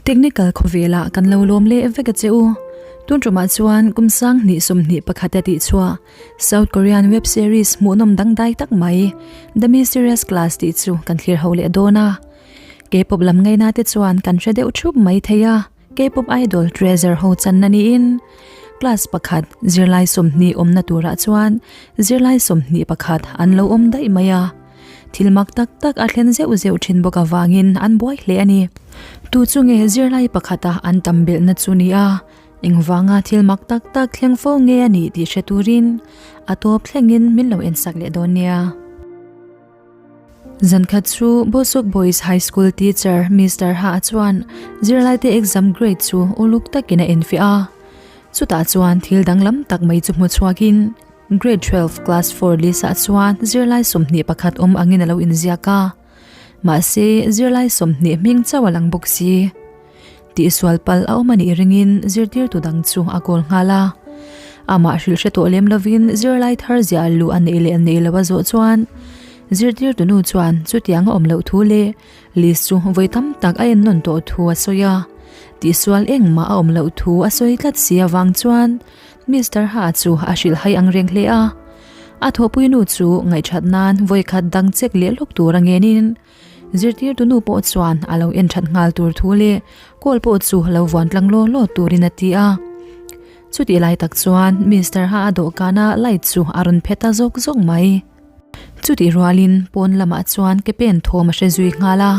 Technical khawvelah kan lo lawm leh vek a che u. Tun tumah chuan kum sang hnih 21 a tih chhuah South Korean web series hmuhnawm dangdai tak mai The Mysterious Class tih chu kan thlir ho leh dawn a. K-pop lam ngaina te chuan kan hre deuh thup mai thei a. K-pop idol Treasure ho channa niin class pakhat zirlai 20 awmna turah chuan zirlai 21 an lo awm daih mai a. Thil mak tak tak a thlen zeuh zeuh thin bawk avangin an buai hle a ni. Tu chu nge zirlai pakhata an tam belhna chu ni a, engvanga thil mak tak tak thleng fo nge a nih tih hre turin a tawp thlengin min lo ensak leh dawn nia. Zankhat chu Bosuk Boys High School teacher Mister Ha chuan zirlaite exam grade chu uluk takin a enfiah a. Chutah chuan thil danglam tak mai chu hmu chhuakin, Grade 12 class 4 list ah chuan zirlai 21 awm angin a lo inziak a, mahse zirlai 20 hming chauh a lang bawk si. Tihsual palh a awm a nih ringin zirtirtu dang chu a kawl nghal a. Amah hrilh hre tawh lem lovin zirlai thar ziah luh a neih leh neih loh a zawh chuan zirtirtu nu chuan chutiang a awm loh thu leh list chu vawi tam tak a ennawn tawh thu a sawi a. Tihsual engmah a awm loh thu a sawi tlat si avang chuan Mister Ha chu a hrilh hai ang reng hle a. A thawhpui nu chu ngaihthat nan vawi khat dang chek leh lawk tur a ngenin zirtirtu nu pawh chuan a lo en that nghal tur thu leh call pawh chu lo vuan tlang law law turin a ti a. Chutih lai tak chuan Mister Ha a dawhkana light chu a rawn phet ta zawk zawk mai. Chutih rualin pawn lamah chuan ke pen thawm a hre zui nghal a,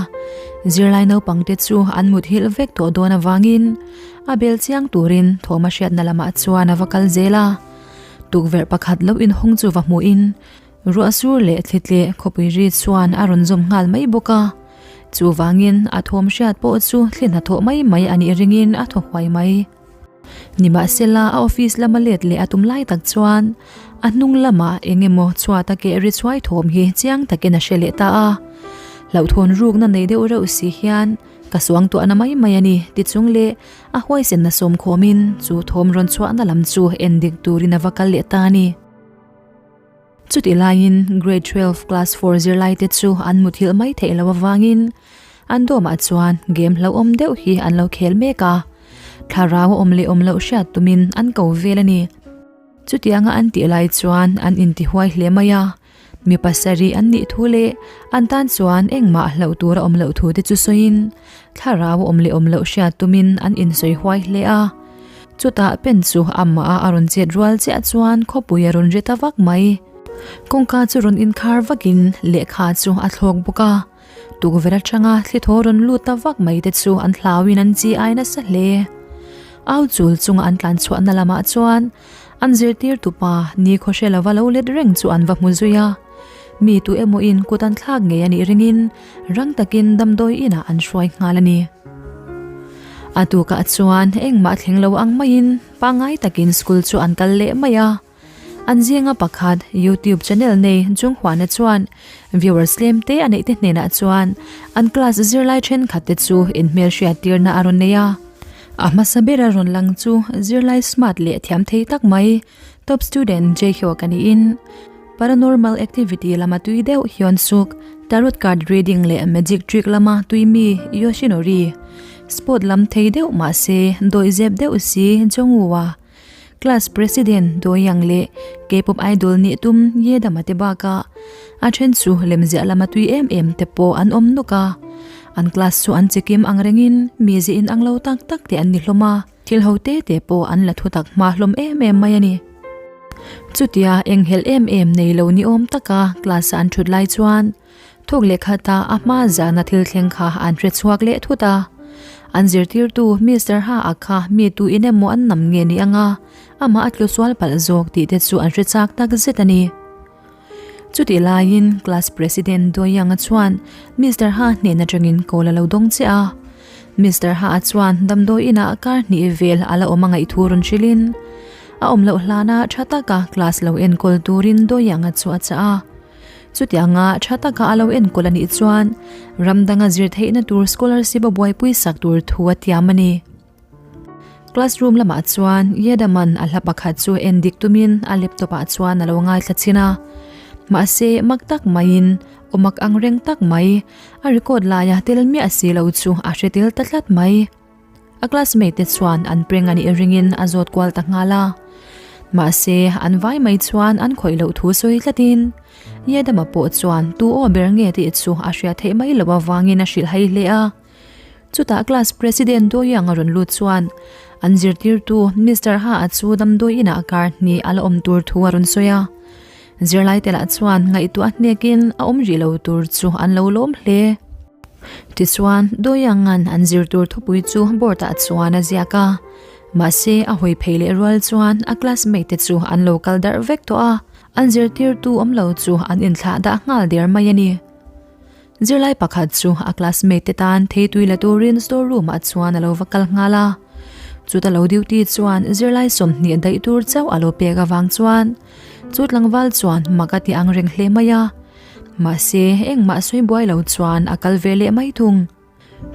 zirlai naupangte chu an mut hilh vek tawh dawn avangin a bel chiang turin thawm a hriatna lamah chuan a va kal zel a. Tukverh pakhat lo inhawng chu va hmuhin ruah sur leh thlitleh khawpui ri chuan a rawn zawm nghal mai bawk a, chuvangin a thawm hriat pawh chu thli hnathawh mai mai a nih ringin a thaw huai mai. Nimahsela a office lama let leh a tum lai tak chuan a hnung lamah eng emaw chhuat a keh ri chhuai thawm hi chiang takin a hre leh ta a. Hlauhthawn rukna nei deuh reuh si hian ka suang tuahna mai mai a ni ti chung leh a huaisenna sawm khawmin chu thawm rawn chhuahna lam chu en dik turin a va kal leh ta a ni. Chutih laiin Grade 12 Class 4 zirlaite chu an muthilh mai theih loh avangin an dawmah chuan game hlauhawm deuh hi an lo khel mek a, thlarau a awm leh awm loh hriat tumin an ko vel a ni. Chutianga an tih lai chuan an intihuai hle mai a, mi pasarih an nih thu leh an tan chuan engmah hlauh tur a awm loh thu te chu sawiin thlarau a awm leh awm loh hriat tumin an insawi huai hle a. Chutah pen chu amah a rawn chet rual chiah chuan khawpui a rawn ri ta vak mai. Kawngka chu rawn inkhar vakin lehkha chu a thlawk bawk a. Tukverh atanga thli thaw rawn lut ta vak mai te chu an hlauin an chi ai nasa hle. Au chul chunga an tlan chhuahna lamah chuan an zirtirtupa ni khawhre lova lo let reng chu an va hmu zui a. Mi tu emaw in kut an thlak ngei a nih ringin rang takin damdawi inah an hruai nghal a ni. A tukah chuan engmah thleng lo ang maiin pangngai takin school chu an kal leh mai a. An zinga pakhat YouTube channel nei Junghuana chuan viewers tlem te a neih te hnenah chuan an class zirlai thenkhat te chu inhmelhriat tirna a rawn nei a. A hmasa bera rawn lang chu zirlai smart leh thiam thei tak mai top student Jaehyuk a niin paranormal activity lama tui deuh Hyun Suk, tarot card reading leh magic trick lama tui mi Yoshinori, sport lam thei deuh mahse dawihzep deuh si Jongwoo-a, class president Doyoung leh K-pop idol nih tum Yedam-a te bakah a then chu lemziah lama tui em em te pawh an awm nawk a, an class chu an chikim ang rengin mizi inang lo tak tak te an ni hlawm a. Thil ho te te pawh an la thu tak hma hlawm em em mai a ni. Chutia enghelh em em nei lo ni awm taka class a an thut lai chuan thawk leh khata a hma zana thil thleng kha an hre chhuak leh thut a. An zirtirtu Mister Ha a kha mi tu in emaw an nam nge ni anga amah a tlu sual palh zawk tih te chu an hre chak tak zet a ni. Chutih laiin class president Doyoung-a chuan Mister Ha hnen atangin call a lo dawng che a. Mister Ha chuan damdawi inah kar hnih vel a la awm a ngaih thu rawn hrilhin a awm loh hlana tha taka class lo enkawl turin Doyoung-a chu a chah a. Chutianga tha taka a lo enkawl a nih chuan ram danga zir theihna tur scholarship a buaipui sak tur thu a tiam a ni. Classroom lamah chuan Yedaman a hla pakhat chu en dik tumin a laptop ah chuan a lo ngaithla chin a. Mahse mak tak maiin awmak ang reng tak mai a record laia tel miah si lo chu a hre tel ta tlat mai. A classmate te chuan an prank a nih ringin a zawt kual ta nghal a. Mahse, an vai mai chuan an khawih loh thu sawi tlatin Yedama pawh chuan tu aw ber nge tih chu a hriat theih mai loh avangin a hrilh hai hle a. Chutah class president Doyoung a rawn lut chuan an zirtirtu Mister Ha-a chu damdawi inah kar hnih a la awm tur thu a rawn sawi a. Zirlai te lah chuan ngaihtuah hnekin a awm rih lo tur chu an lo lawm hle. Tichuan, Doyoung-a'n an zir tur thupui chu board ah chuan a ziak a. Mahse, a hawi phei leh rual chuan a classmate te chu an lo kal darh vek tawh a, an zirtirtu awm lo chu an inthlah dah nghal der mai a ni. Zirlai pakhat chu a classmate te tan theitui la turin store room ah chuan a lo va kal nghal a. Chuta lo duty chuan zirlai 20 daih tur chauh a lo pek avang chuan chu tlangval chuan mak a ti ang reng hle mai a. Mahse, engmah sawi buai lo chuan a kal ve leh mai thung.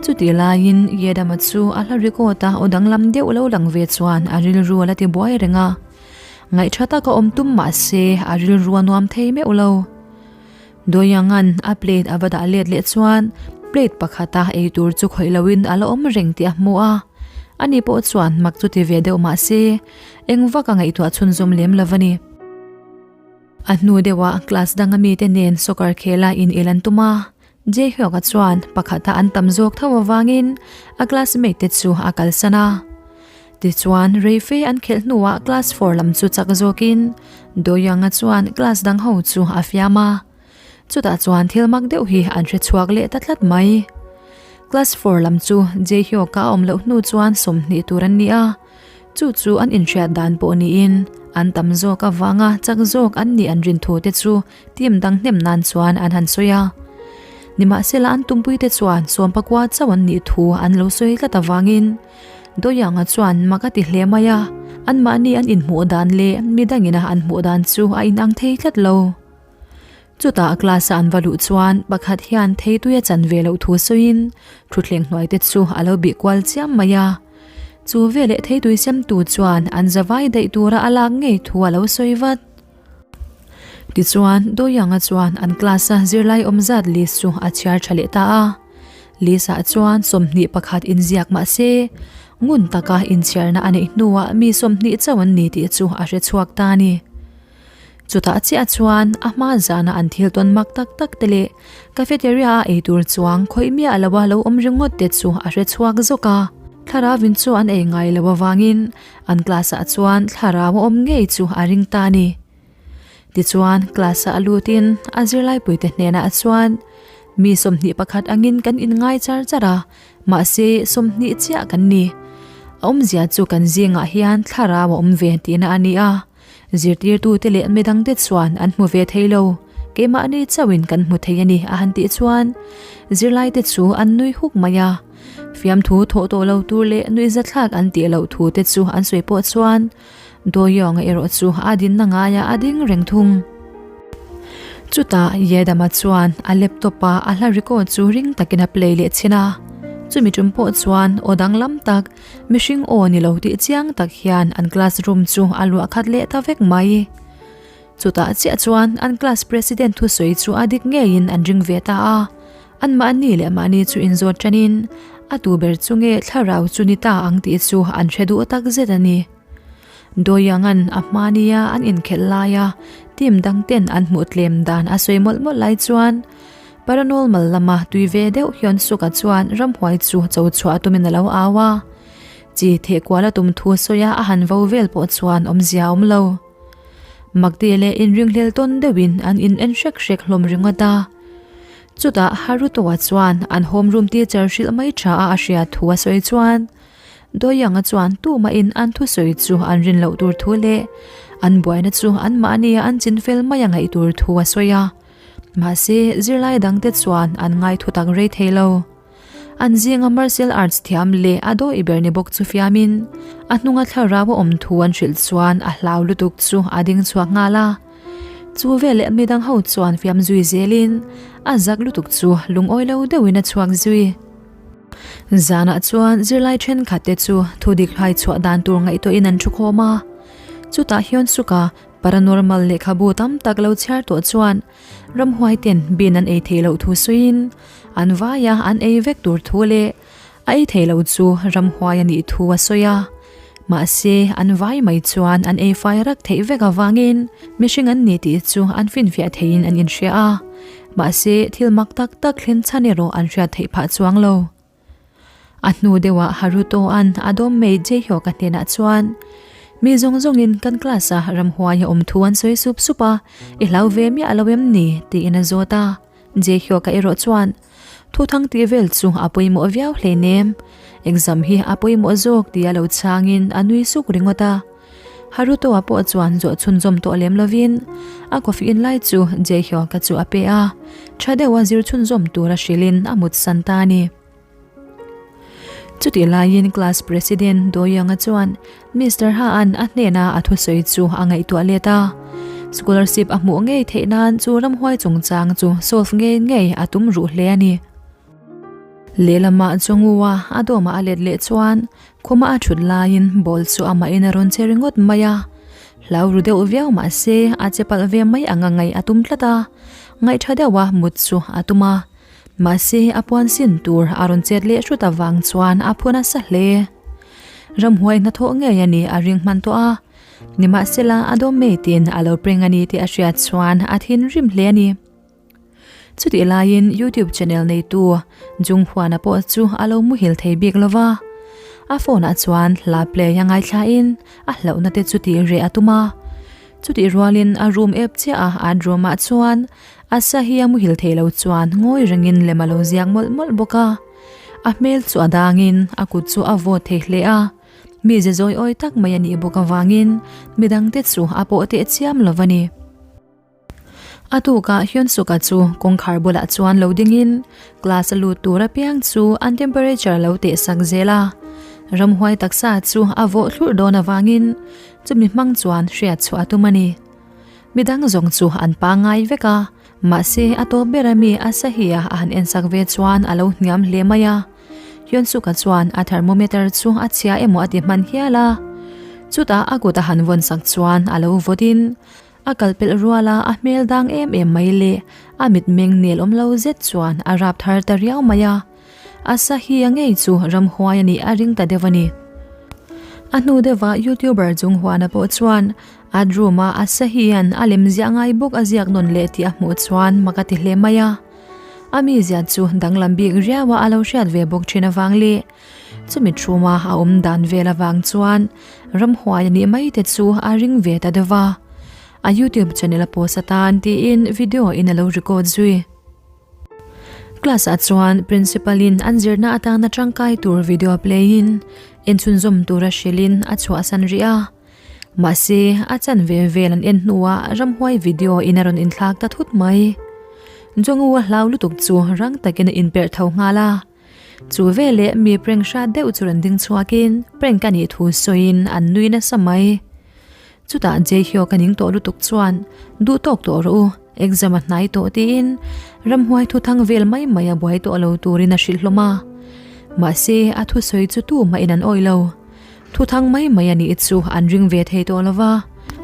Chutih laiin Yedama chu a hla record a aw danglam deuh lo lang ve chuan a rilru a la ti buai reng a. Ngaihṭha taka awm tum mahse a rilru a nuam thei meuh lo. Doyanga'n a plate a va dah let leh chuan plate pakhata ei tur chu khawih loin a la awm reng tih a hmu a. Ani pawh chuan mak chu ti ve deuh mahse eng vak a ngaihtuah chhunzawm lem lo a ni. A hnu deuhah class danga mite nen soccer khela in el an tum a, Jaehyuk-a chuan pakhata an tam zawk tho avangin a classmate te chu a kalsan a. Tichuan reife an khelh hnuah class four lam chu chak zawkin Doyoung-a chuan class dang ho chu a fiam a. Chutah chuan thil mak deuh hi an hre chhuak leh ta tlat mai. Class four lam chu Jaehyuk-a a awm loh hnu chuan 20 tur an ni a. Chu chu an inhriat dan pawh niin an tam zawk avanga chak zawk an nih an rin thu te chu team dang hnem nan chuan an han sawi a. Nimahsela an tumpuite chuan sawmpakua chauh an nih thu an lo sawi tlat avangin Doyanga chuan mak a ti hle mai a, anmahni an inhmuh dan leh midangina an hmuh dan chu a inang thei tlat lo. Chutah class a an va luh chuan pakhat hian theitui a chan ve loh thu sawiin thutthleng hnuai te chu a lo bih kual chiam mai a. Chu veleh theitui semtu chuan an zavai daih tura a lak ngei thu a lo sawi vat. Tichuan Doyanga chuan an class a zirlai awm zat list chu a chhiar tha leh ta a. List ah chuan 21 inziak mah se ngun taka inchhiarna a neih hnuah mi 20 chauh an ni tih chu a hre chhuak ta a ni. Chutah chiah chuan a hma zana an thil tawn mak tak tak te leh cafeteria a ei tur chuang khawih miah loa lo awm ringawt te chu a hre chhuak zawk a. Thlarauin chu an ei ngai lo avangin an class ah chuan thlarau a awm ngei chu a ring ta a ni. Tichuan class ah a lutin a zirlaipuite hnenah chuan mi 21 angin kan inngai char char a, mahse 20 chiah kan ni. A awmzia chu kan zingah hian thlarau a awm ve tihna a ni a. Zirtirtute leh midangte chuan an hmu ve thei lo, keimahni chauhin kan hmu thei a ni a han tih chuan zirlaite chu an nui huk mai a. Fiamthu thawh tawh lo tur leh nuihzathlak an tih loh thu te chu an sawi pawh chuan Doyoung-a erawh chu a dinna ngaiah a ding reng thung. Chutah Yedama chuan a laptop-a a hla record chu ring takin a play leh chhin a, chumi tum pawh chuan aw danglam tak Mihring aw ni lo tih chiang tak hian an classroom chu a luah khat leh ta vek mai. Chutah chiah chuan an class president thusawi chu a dik ngeiin an ring ve ta a. Anmahni leh mahni chu inzawt tanin a tu ber chu nge thlarau chu ni ta ang tih chu an hre duh tak zet a ni. Doyoung-a'n a hmania an inkhelh laia team dangten an hmuh tlem dan a sawi mawlh mawlh lai chuan Paranormal lama tui ve deuh hian Suka chuan ramhuai chu cho chhuah tumin a lo au a. Chi theh kual a tum thu sawi a a han vo vel pawh chuan awmzia a awm lo. Makti leh inringhlel tawn deuhin an in en hrek hrek hlawm ringawt a. Chutah Haruto-a chuan an homeroom teacher hrilh mai tha a a hriat thu a sawi chuan Doyoung-a chuan tumahin an thusawi chu an rin loh tur thu leh an buaina chu anmahnia an chinfel mai a ngaih tur thu a sawi a. Mahse, zirlai dangte chuan an ngai thutak rei thei lo. An zinga martial arts thiam leh a dawi ber ni bawk chu fiamin, a hnunga thlarau a awm thu an hrilh chuan a hlau lutuk chu a ding chhuak nghal a. Chu veleh midang ho chuan fiam zui zelin, a zak lutuk chu lungawi lo deuhin a chhuak zui. Zanah chuan zirlai thenkhatte chu thudik hlai chhuah dan tur ngaihtuahin an thukhawm a. Chutah hian suka Paranormal lehkhabu tam tak lo chhiar tawh chuan ramhuai ten bin an ei theih loh thu sawiin an vaia an ei vek tur thu leh A ei thei lo chu ramhuai a nih thu a sawi a. Mahse, an vai mai chuan an ei fai rak theih vek avangin mihring an ni tih chu an finfiah theiin an inhria a. Mahse, thil mak tak tak thlen chhan erawh an hriat theih phah chuang lo. A hnu deuhah Haruto-a'n a dawm mai Jaehyuk-a hnenah chuan, Mi zawng zawngin kan class-a ramhuai a awm thu an sawi sup sup a, i hlau ve miah lo em ni? tiin a zawt a. Jaehyuk-a erawh chuan, Thuthang tih vel chu a pawimawh viau hleinem, exam hi a pawimawh zawk tia lo chhangin a nui suk ringawt a. Haruto-a pawh chuan zawh chhunzawm tawh lem lovin a coffee in lai chu Jaehyuk-a chu a pe a, tha deuha zir chhunzawm tura hrilhin a mutsan ta a ni. Chutih laiin class president Doyoung-a chuan Mister Ha-a'n a hnena a thusawi chu a ngaihtuah let a, scholarship a hmuh ngei theih nan chu ramhuai chungchang chu solve ngei ngei a tum ruh hle a ni. Lehlamah Jongwoo-a a dawmah a let leh chuan khuma a thut laiin ball chu amahin a rawn che ringawt mai a, hlau ru deuh viau mah se a che palh ve mai anga ngaih a tum tlat a, ngaihtha deuha mut chu a tum a. Mahse, a puan sin tur a rawn chet leh hrut avang chuan a phu nasa hle. Ramhuai hnathawh ngei a ni a ring hman tawh a, nimahsela a dawm mai tin a lo pring a ni tih a hriat chuan a thinrim hle a ni. Chutih laiin YouTube channel neitu Jung Hwan-a pawh chu a lo muhil thei bik lo va, a phone-ah chuan hla play a ngaithlain a hlauhna te chu tih reh a tum a. Chutih rualin a room ep chiah a art room-ah chuan Asahi a muhil thei lo chuan ngawi rengin lem a lo ziak mawlh mawlh bawk a. A hmel chu a dangin a kut chu a vawt thei hle a, mi ze zawi awi tak mai a nih bawk avangin midangte chu a pawh teh chiam lo va ni. A tukah Hyun-suk-a chu kawngkhar bulah chuan lo dingin class a lut tur apiang chu an temperature lo teh sak zel a. Ramhuai taksa chu a vawh thlurh dawn avangin chumi hmang chuan hriat chhuah a tum a ni. Midang zawng chu an pangngai vek a, mahse a tawp ber ami Asahi-a a han ensak ve chuan a lo hniam hle mai a. Hyun-suk-a chuan a thermometer chu a chhia emaw a ti hman hial a. Chutah a kut a han vawnsak chuan a lo vawtin a kalpelh ruala a hmel dang em em mai leh a mitmeng nel awm lo zet chuan a rap thar ta riau mai a. Asahi-a ngei chu ramhuai a nih a ring ta deuh a ni. A hnu deuhah YouTuber Junghuana pawh chuan Art room-a Asahi-a'n a lem ziah ngai bawk a ziak nawn leh tih a hmuh chuan mak a ti hle mai a. A mizia chu danglam bik riaua a lo hriat ve bawk thin avang leh chumi thuma a awm dan vel avang chuan ramhuai a nih mai te chu a ring ve ta deuh va. A YouTube channel a post atan tiin video in a lo record zui. Class ah chuan principal in an zirna atana tangkai tur video play in enchhunzawm tura hrilhin a chhuahsan rih a. Mahse, a chanve vel an en hnuah ramhuai video in a rawn inthlak ta thut mai. Jongwoo a hlau lutuk chu rang takin a inperh tho nghal a. Chu veleh mi prank hrat deuh chu rawn ding chhuakin prank a nih thu sawiin an nui nasa mai. Chutah Jaehyuk a ning tawh lutuk chuan duh tawk tawh rawh u, exam a hnai tawh tiin ramhuai thuthang vel mai mai a buai tawh lo turin a hrilh hlawm a. Mahse, a thusawi chu tumah in an awih lo. Thuthang mai mai a nih chu an ring ve thei tawh lo va,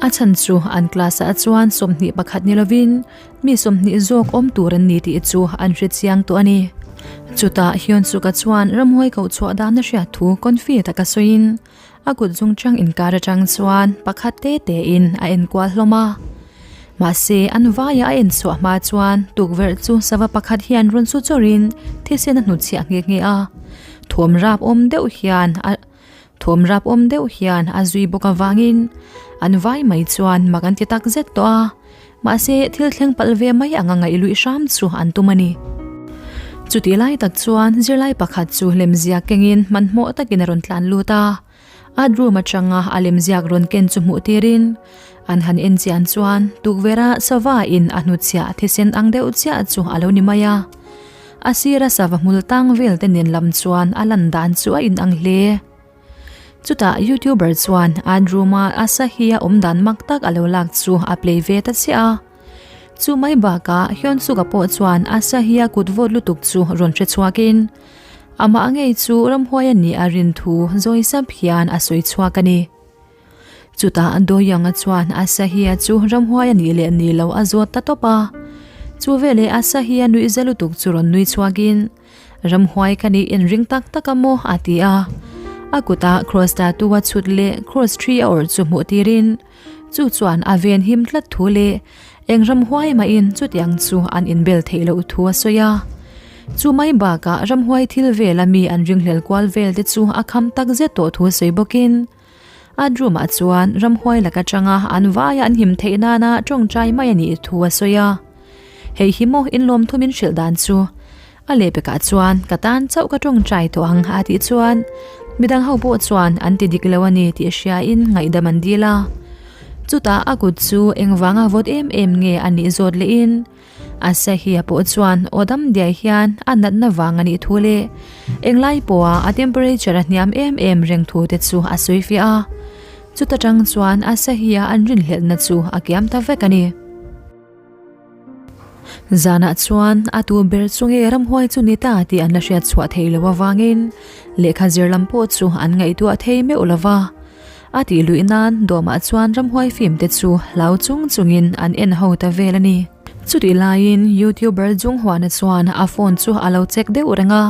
a chhan chu an class ah chuan 21 ni lovin mi 20 zawk awm tur an ni tih chu an hre chiang tawh a ni. Chutah Hyun-suk-a chuan ramhuai koh chhuah dan a hriat thu confi taka sawiin a kut zung chang inkar atang chuan pakhat te tein a enkual hlawm a. Mahse an vaia a en chhuah hma chuan tukverh chu sava pakhat hian rawn su chawrin thisen a hnutchhiah nghe nghe a. Thawm rap awm deuh hian a thawm rap awm deuh hian a zui bawk avangin an vai mai chuan mak an ti tak zet tawh a, mahse thil thleng palh ve mai anga ngaih luih hram chu an tum a ni. Chutih lai tak chuan zirlai pakhat chu lemziak kengin hmanhmawh takin a rawn tlan lut a, Art room atanga a lemziak rawn ken chu hmuh tirin an han en chian chuan tukverha sava in a hnutchhiah thisen ang deuh chiah chu a lo ni mai a. A sira sava hmul tang vel te nen lam chuan a lan dan chu a inang hle. Chutah YouTuber chuan art room a Asahi a awm dan mak tak a lo lak chu a play ve ta chiah a. Chu mai bakah Hyun-suk-a pawh chuan Asahi a kut vawt lutuk chu rawn hre chhuakin Amah ngei chu ramhuai a nih a rin thu zawi sap hian a sawi chhuak a ni. Chutah Doyoung-a chuan Asahi-a chu ramhuai a nih leh ni lo a zawt ta tawp a. Chu veleh Asahi-a nuih za lutuk chu rawn nui chhuakin, Ramhuai ka nih inring tak tak a maw? a ti a. A kutah cross tattoo a chhut leh cross ṭhi a awrh chu hmuh tirin chu chuan a ven him tlat thu leh eng ramhuai mahin chutiang chu an inbel theih loh thu a sawi a. Chu mai bakah ramhuai thil vela mi an ringhlel kual vel te chu a kham tak zet tawh thu sawi bawkin a room ah chuan ramhuai lak atanga an vaia an him theih nana tawngtai mai a nih thu a sawi a. Hei hi maw inlawm thum in hrilh dan chu a lehpekah chuan ka tan chauh ka tawngtai tawh ang a tih chuan midang ho pawh chuan an ti dik lo a ni tih hriain ngaihdam an dil a. Chutah a kut chu engvanga vawt em em nge a nih zawt lehin Asahia pawh chuan aw dam diai hian a natna vang a nih thu leh englai pawha a temperature a hniam em em reng thu te chu a sawi fiah a. Chuta tang chuan Asahia an rinhlelhna chu a kiam ta vek a ni. Zanah chuan a tu ber chu nge ramhuai chu ni ta tih an la hriat chhuah thei lo avangin lehkha zir lam pawh chu an ngaihtuah thei meuh lo va. A tih luih nan dawmah chuan ramhuai fim te chu hlau chung chungin an en ho ta vel a ni. Chutih laiin YouTuber Junghuana chuan a phone chu a lo check deuh reng a.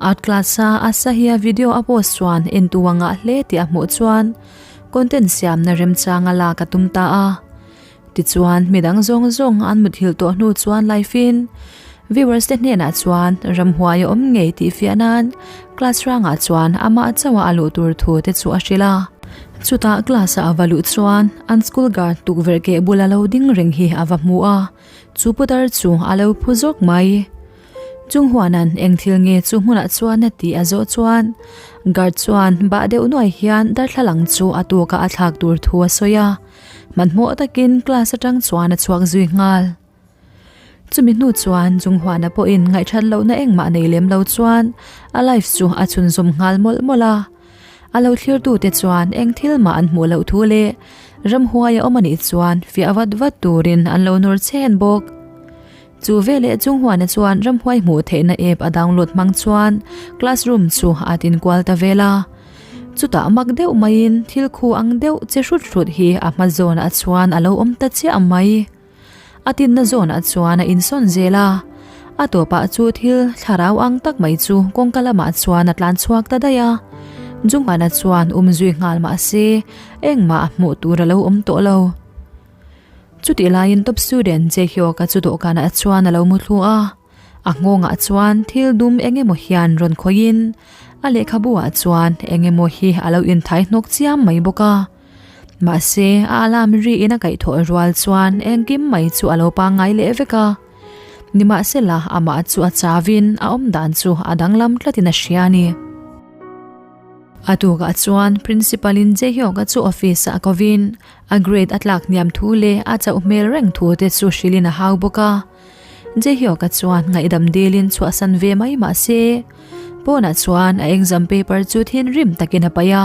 Art class a Asahia video a post chuan entu a ngah hle tih a hmuh chuan content siamna remchang a lak a tum ta a. Tichuan, midang zawng zawng an muthilh tawh hnu chuan live in viewers te hnenah chuan ramhuai a awm ngei tih fiah nan class hrangah chuan amah chauha a luh tur thu te chu a hrilh a. Chutah class ah a va luh chuan an school guard tukverh keh bula lo ding reng hi a va hmu a, chu putar chu a lo phu zawk mai. Chung huanan eng thil nge chu hmunah chuan a tih a zawh chuan guard chuan bah deuh nuai hian darthlalang chu a tukah a thlak tur thu a sawi a. Hmanhmawh takin class atang chuan a chhuak zui nghal. Chumi hnu chuan Junghuana pawhin ngaihthat lohna engmah nei lem lo chuan a life chu a chhunzawm nghal mawlh mawlh a. A lo thlirtute chuan eng thil mah an hmuh loh thu leh ramhuai a awm a nih chuan fiah vat vat turin an lo nawr chen bawk. Chu veleh Junghuana chuan ramhuai hmuh theihna app a download hmang chuan classroom chu a tinkual ta vel a. Chutah mak deuh maiin thil khu ang deuh che hrut hrut hi a hma zawnah chuan a lo awm ta chiah mai. A tinna zawnah chuan a insawn zel a, a tawpah chu thil thlarau ang tak mai chu kawngka lamah chuan a tlan chhuak ta daih a. Junghana chuan um zui nghal mah se engmah hmuh tur a lo awm tawh lo. Chutih laiin top student Jaehyuk-a chu dawhkanah chuan a lo mu thlu a. A nghawngah chuan thil dum eng emaw hian rawn khawihin a lehkhabu ah chuan eng emaw hi a lo inthai hnawk chiam mai bawk a. Mahse, a alarm riin a kaihthawh rual chuan engkim mai chu a lo pangngai leh vek a. Nimahsela, amah chu a chauin a awm dan chu a danglam tlatin a hria a ni. A tukah chuan Principal in Jaehyuk-a chu office ah kovin a grade a tlak hniam thu leh a chauh hmel reng thu te chu hrilhin a hau bawk a. Jaehyuk-a chuan ngaihdam dilin chhuahsan ve mai mah se, pawnah chuan a exam paper chu thinrim takin a paih a.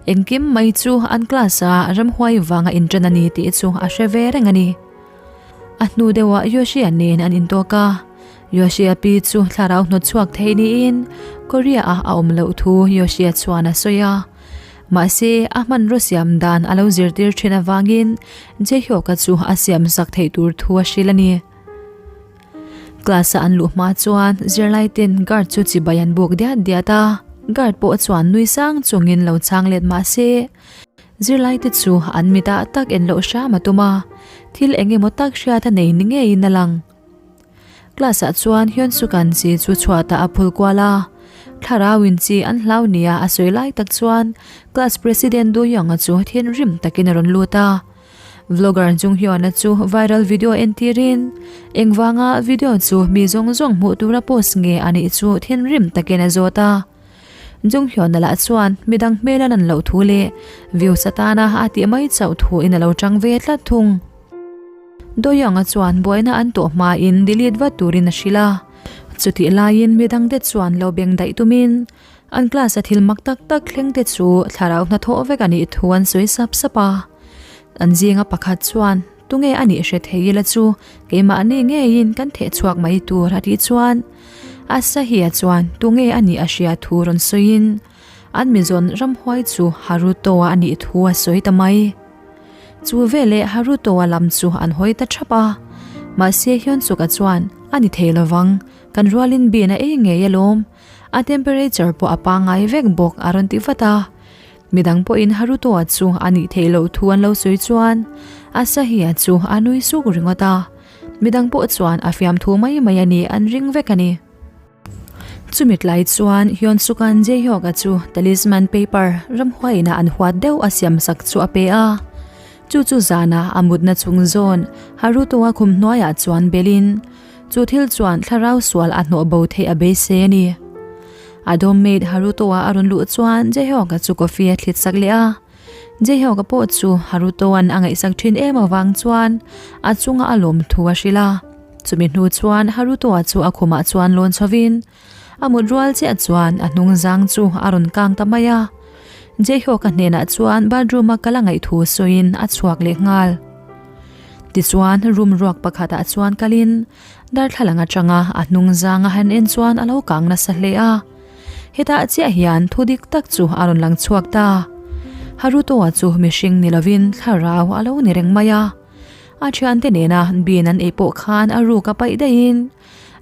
Engkim mai chu an class-a ramhuai vanga inṭan a ni tih chu a hre ve reng a ni. A hnu deuhah Yoshia nen an intawk a, Yoshia pi chu thlarau hnawt chhuak thei niin Korea-a a awm loh thu Yoshia chuan a sawi a. Mahse, a hmanraw siam dan a lo zirtir thin avangin Jaehyuk-a chu a siam sak theih tur thu a hrilh a ni. Class-a an luh hma chuan zirlai ten guard chu chibai an buk diat diat a, guard pawh chuan nui sang chungin lo chhang let mah se, zirlai te chu an mitah tak en loh hram a tum a, thil eng emaw tak hriat a nei ni ngeiin a lang. Class ah chuan Hyun-suk-a'n chi chu chhuatah a phul kual a, thlarau in chi an hlau nia a sawi lai tak chuan class president Do-young-a chu thinrim takin a rawn lut a. Vlogger Jung-hyun-a chu viral video entirin engvanga video chu mi zawng zawng hmuh tura post nge a nih chu thinrim takin a zawt a. Jung-hyun-a lah chuan midang hmel a lan loh thu leh views atana a tih mai chauh thuin a lo chang ve tlat thung. Doyoung-a chuan buaina an tawh hmain delete vat turin a hrilh a, chutih laiin midangte chuan lo beng daih tumin an class-a thil mak tak tak thlengte chu thlarau hnathawh vek a nih thu an sawi sap sap a. An zinga pakhat chuan, Tunge a nih hre thei ila chu keimahni ngeiin kan theh chhuak mai tur a tih chuan Asahi-a chuan tunge a nih a hria thu rawn sawiin an mizawn ramhuai chu Haruto-a a nih thu a sawi ta mai. Chu veleh Haruto-a lam chu an hawi ta thap a, mahse Hyun-suk-a chuan a ni thei lovang. Kan rualin bean a ei ngei alawm. A temperature pawh a pangngai vek bawk a rawn ti vat a. Midang pawhin Haruto-a chu a nih theih loh thu an lo sawi chuan Asahi-a chu a nui suk ringawt a. Midang pawh chuan a fiamthu mai mai a nih an ring vek a ni. Chumi tlai chuan Hyun-suk-a'n Jae-hyuk-a chu talisman paper ramhuaiin a an huat deuh a siam sak chu a pe a. Chu chu zanah a mutna chung zawn Haruto-a khum hnuaiah chuan belin chu thil chuan thlarau sual a hnawh bo theih a beisei a ni. A dawmmate Haruto-a a rawn luh chuan Jae-hyuk-a chu coffee a thlit sak leh a. Jae-hyuk-a pawh chu Haruto-a'n a ngaihsak thin em avang chuan a chunga a lawm thu a hrilh a. Chumi hnu chuan Haruto-a chu a khumah chuan lawn chhovin a mut rual chiah chuan a hnung zang chu a rawn kang ta mai a. Jae-hyuk-a hnenah chuan bathroom-a kal a ngaih thu sawiin a chhuak leh nghal. Tichuan room ruak pakhatah chuan kalin darthlalang atanga a hnung zang a han en chuan a lo kang nasa hle a. Hetah chiah hian thu dik tak chu a rawn lang chhuak ta. Haruto-a chu mihring ni lovin thlarau a lo ni reng mai a. A thiante nena bean an ei pawh khan a ruk a paih daihin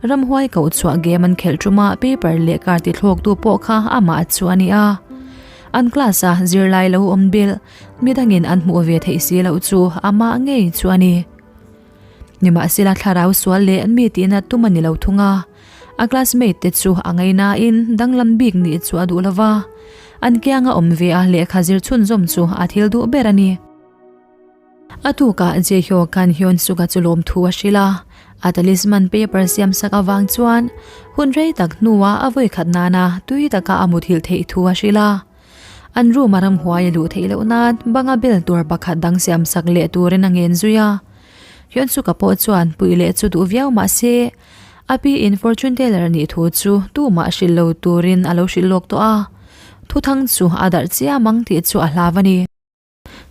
ramhuai koh chhuah game an khelh ṭuma paper leh car ti thlawktu pawh kha amah chu a ni a. An class-a zirlai lo awm belh midangin an hmuh ve theih si loh chu amah ngei chu a ni. Nimahsela thlarau sual leh mi tihna tum a ni lo thung a, a classmate te chu a ngainain danglam bik nih chu a duh lo va, an kianga awm ve a lehkha zir chhunzawm chu a thil duh ber a ni. A tukah Jae-hyo khan Hyun-suk-a chu lawmthu a hrilh a, a talisman paper siam sak avang chuan hun rei tak hnuah a vawikhat nana tui taka a muthilh theih thu a hrilh a. An room a ramhuai a luh theih loh nan banga bel tur pakhat dang siam sak leh turin a ngen zui a. Hyun-suk-a pawh chuan puih leh chu duh viau mah se, a pi in fortune teller nih thu chu tumah hrilh lo turin a lo hrilh lawk tawh a, thuthang chu a darh chiam ang tih chu a hlau a ni.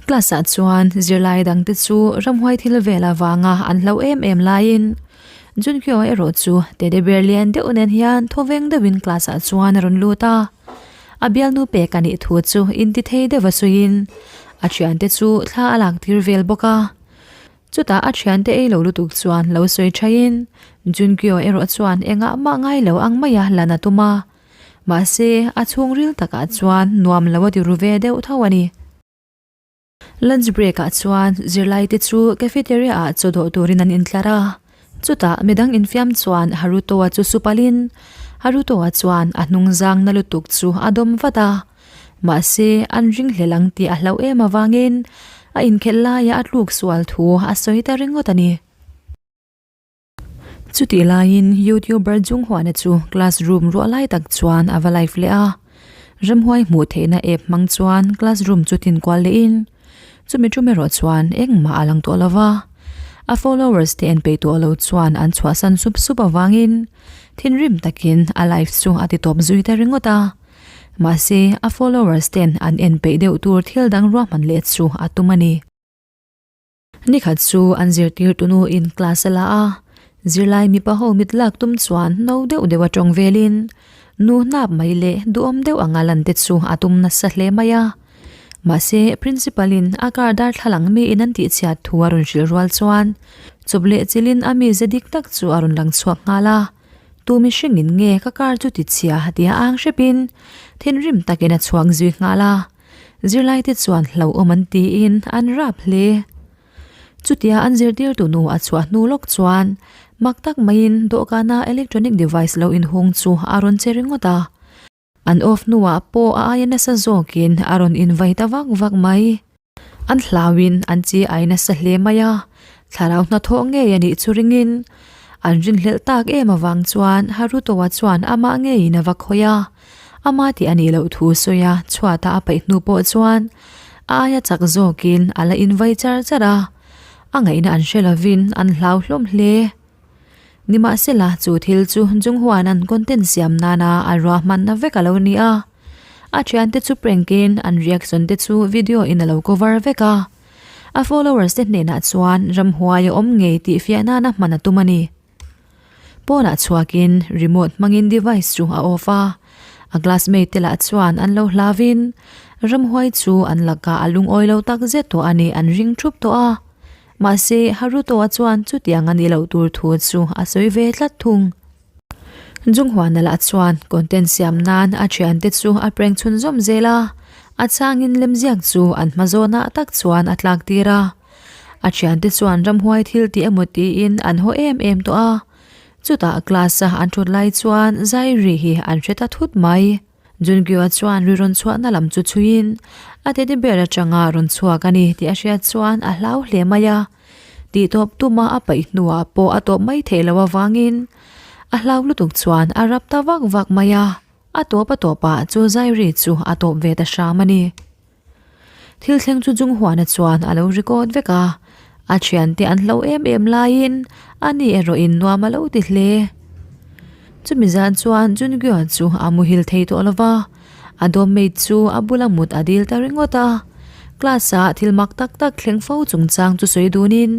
Class ah chuan zirlai dangte chu ramhuai thil vel avanga an hlo em em laiin Junkyo erawh chu teddy bear lian deuh nen hian thawveng deuhin class ah chuan a rawn lut a. A bialnu pek a nih thu chu intithei deuh a sawiin a thiante chu thla a lak tir vel bawk a. Chutah a thiante ei lo lutuk chuan lo sawi thaiin Junkyo erawh chuan engah mah ngai lo ang maia lan a tum a. Mahse, a chhungril takah chuan nuam lo a ti ru ve deuh tho a ni. Lunch break ah chuan zirlai te chu cafeteria ah chaw dawh turin an intlar a. Chutah midang infiam chuan Haruto-a chu supalin Haruto-a chuan a hnungzang na lutuk chu a dawm vat a. Mahse, an ringhlel ang tih a hlauh em avangin a inkhelh laia a tluk sual thu a sawi ta ringawt a ni. Chutih laiin YouTuber Junghuana chu classroom ruah lai tak chuan a va live leh a. Ramhuai hmuh theihna app hmang chuan classroom chu tin kual lehin chumi tum erawh chuan engmah a lang tawh lo va. A followers te en peih tawh lo chuan an chhuahsan sup sup avangin thinrim takin a live chu a ti tawp zui ta ringawt a. Mahse, a followers ten an en peih deuh tur thil dang ruahman leh chu a tum a ni. Nikhat chu an zirtirtu nu in class a la a, zirlai mipa ho mit lak tum chuan no deuh deuh a tawng velin nu hnap mai leh duhawm deuh anga lan te chu a tum nasa hle mai a. Mahse, principal in a car darthlalang mi in an tihchhiat thu a rawn hrilh rual chuan chawp leh chilhin a mize dik tak chu a rawn lang chhuak nghal a. Tu mihring in nge ka car chu tichhia tia ang hrepin thinrim takin a chhuak zui nghal a. Zirlaite chuan hlauhawm an tiin an rap hle. Chutia an zirtirtu nu a chhuah hnu lawk chuan mak tak maiin dawhkana electronic device lo inhung chu a rawn che ringawt a. An off hnuah pawh a aia nasa zawkin a rawn invai ta vak vak mai. An hlauin an chi ai nasa hle mai a, thlarau hnathawh ngei a nih chu ringin an rinhlelh tak em avang chuan Haruto-a chuan amah ngeiin a va khawih a. Ama tih a nih loh thu sawi a, chhuata a paih hnu pawh chuan a aia chak zawkin a la invai char char a, a ngaihna an hre lovin an hlau hlawm hle. Nimahsela, chu thil chu Junghuan-a'n content siam nana a ruahmanna vek a lo ni a, a thiante chu prank-in an reaction te chu video-in a lo cover vek a, a followers te hnenah chuan ramhuai a awm ngei tih fiah nana hman a tum a ni. Pawnah chhuakin remote hmangin device chu a off a, a classmate te lah chuan an lo hlavin ramhuai chu an lakah a lungawi lo tak zet tawh a ni an ring thup tawh a. Mahse, Haruto-a chuan chutiang a nih loh tur thu chu a sawi ve tlat thung. Junghuana lah chuan content siam nan a thiante chu a prank chhunzawm zel a, a changin lemziak chu an hma zawnah tak chuan a tlak tir a. A thiante chuan ramhuai thil tih emaw tiin an haw em em tawh a, chutah class a an thut lai chuan zai ri hi an hre ta thut mai. Junkyu-a chuan ri rawn chhuahna lam chu chhuiin a teddy bear atanga rawn chhuak a ni tih a hriat chuan a hlau hle mai a. Tihtawp tuma a paih hnuah pawh a tawp mai theih loh avangin a hlau lutuk chuan a rap ta vak vak mai a, a tawp a tawpah chu zai ri chu a tawp ve ta hram a ni. Thil thleng chu Junghuana chuan a lo record vek a, a thiante an hlo em em laiin ani erawhin nuam a lo ti hle. Chumi zan chuan Junghyun chu a muhil thei tawh lo va, a dawmmate chu a bula mut a dil ta ringawt a. Class ah thil mak tak tak thleng fo chungchang chu sawi dunin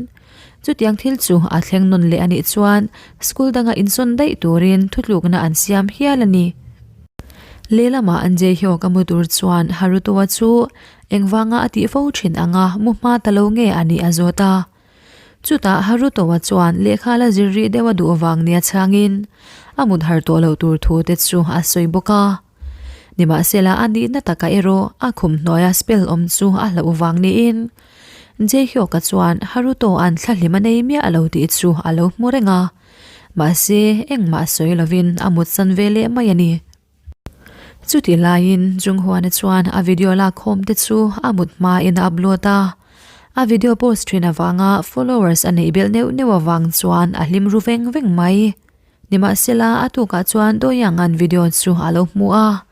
chutiang thil chu a thleng nawn leh a nih chuan school danga insawn daih turin thutlukna an siam hial a ni. Lehlamah an Jaehyuk a mu tur chuan Haruto-a chu engvanga a tih fo thin anga mu hma ta lo nge a nih a zawt a. Chutah Haruto-a chuan lehkha la zir rih deuh a duh vang nia chhangin a mut har tawh loh tur thu te chu a sawi bawk a. Nimahsela a nihna takah erawh a khum hnuaia spell awm chu a hlauh vang niin Jaehyuk-a chuan Haruto-a'n thlahlim a nei miah lo tih chu a lo hmu reng a. Mahse, engmah sawi lovin a mutsan ve leh mai a ni. Chutih laiin Junghuana chuan a video lakkhawm te chu a mut hmain a upload a. A video post thin avanga followers a neih belh neuh neuh avang chuan a hlim ru veng veng mai. Nimahsela, a tukah chuan Doyoung-a'n video chu a lo hmu a.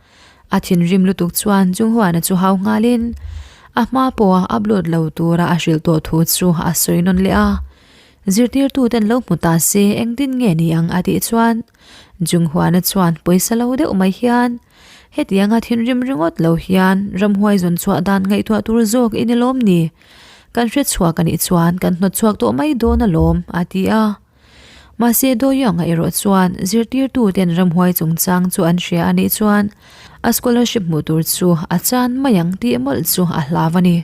A thinrim lutuk chuan Junghuana chu hau nghalin a hma pawha upload lo tura a hrilh tawh thu chu a sawi nawn leh a. Zirtirtuten lo hmu ta se engtin nge ni ang a tih chuan Junghuana chuan pawisa lo deuh mai hian hetianga thinrim ringawt lo hian ramhuai zawn chhuah dan ngaihtuah tur zawk i ni lawm ni? Kan hre chhuak a nih chuan kan hnawt chhuak tawh mai dawn alawm a ti a. Mahse Doyoung-a erawh chuan zirtirtuten ramhuai chungchang chu an hria a nih chuan a scholarship hmuh tur chu a chan mai ang tih mawlh chu a hlau a ni.